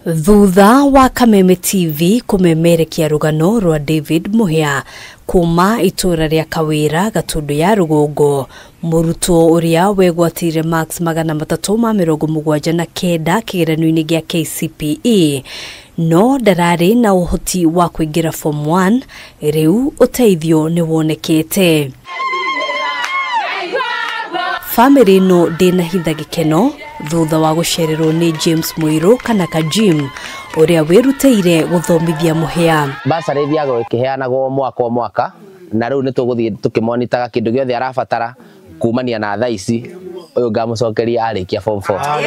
Thutha wa Kameme TV kũmemerekia rũgano rwa David Muhia kuma itũra rĩa Kawĩra Gatundu ya Rũgongo, mũrutwo ũrĩa wegwatĩire marks 379 kĩgeranio-inĩ gĩa KCPE no ndararĩ na ũhoti wa kũingĩra form 1, rĩu ũteithio nĩ wonekete. Famĩlĩ ĩno ndĩnahitha gĩkeno thutha wa gũcererwo nĩ James Muiru kana Kajim ũrĩa wĩrutĩire gũthomithia Muhia. Bursary ĩthiaga ĩkĩheanagwo mwaka o mwaka, na rĩu nĩ tũgũthiĩ tũkĩmonitaga kĩndũ gĩothe arabatara kumania na thaa ici ũyũ ngamũcokeria arĩkia form 4.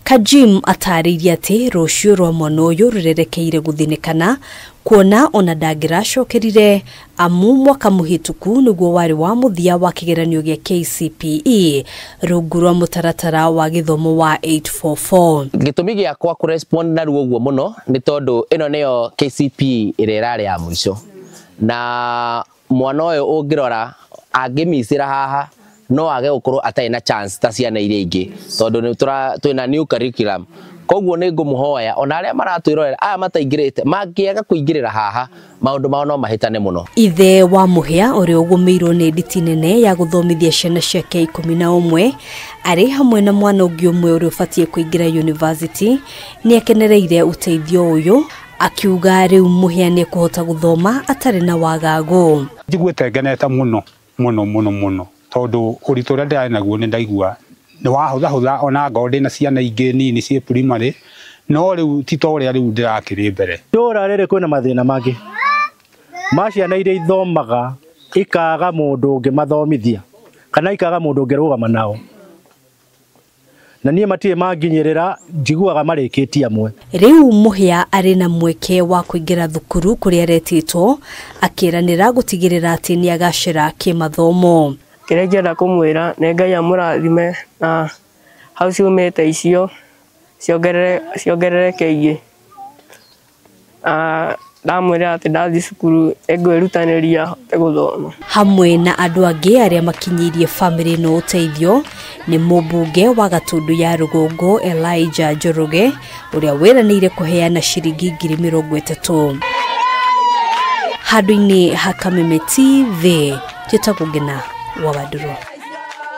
Kajim atarĩirie atĩ rũciũ rwa mwana ũyũ rũrerekeire gũthinĩkana kuona ona ndangĩracokerire amu mwaka mũhĩtũku nĩguo warĩ wa mũthia wa kĩgeranio gĩa KCPE rungu rwa mũtaratara wa gĩthomo wa 844. Gĩtũmi gĩakwa kũrespond narua ũguo mũno nĩ tondũ ĩno nĩyo KCPE ĩrĩa ĩrarĩ ya mũico, na mwana ũyũ ũngĩrora angĩmicĩra haha no age gũkorwo atarĩ na chance ta ciana iria ingĩ tondũ nĩ twĩna new curriculum. Koguo nĩ ngũmũhoya ona arĩa maratwĩrorera aya mataingĩrĩte mangĩaga kũingĩrĩra haha maũndũ mao no mahĩtane mũno. Ithe wa Muhia ũrĩa ũgũmĩirwo nĩ nditi nene ya gũthomithia ciana ciake 11 arĩ hamwe na mwana ũngĩ ũmwe ũrĩa ũbatiĩ kũingĩra university nĩ akenereire ũteithio ũyũ akiuga rĩu Muhia nĩ ekũhota gũthoma atarĩ na wagagu. Njiguĩte ngenete mũno mũno mũno mũno tondũ ũritũ ũrĩa ndĩrarĩ naguo nĩ ndaigua nĩ wahũthahũtha ona ngorwo ndĩna ciana ingĩ nini ciĩ primary, no rĩu ti ta ũrĩa rĩu ndĩrakĩrĩ mbere. Itũũra rĩrĩ kwĩna mathĩna mangĩ ma ciana iria ithomaga ikaga mũndũ ũngĩmathomithia kana ikaga mũndũ ũngĩrũgama nao, na niĩ matirĩ manginyĩrĩra, njiguaga marĩkĩtie amwe. Rĩu Muhia arĩ na mweke wa kũingĩra thukuru kũrĩa aretĩtwo akĩranĩra gũtigĩrĩra atĩ nĩ agacĩra kĩmathomo. Kĩrĩa ingĩenda kũmwĩra nĩ Ngai amũrathime na hau ciumĩte icio ciongerereke ingĩ. Ndamwĩra atĩ ndathiĩ cukuru nĩngwĩrutanĩria hote gũthoma. Hamwe na andũ angĩ arĩa makinyĩirie famĩlĩ ĩno ũteithio nĩ mũmbunge wa Gatundu ya Rũgongo Elijah Njoroge ũrĩa wĩranĩire kũheana ciringi 30,000. Handũ-inĩ ha Kameme TV, njĩtagwo Ngina wa Wandũrũ.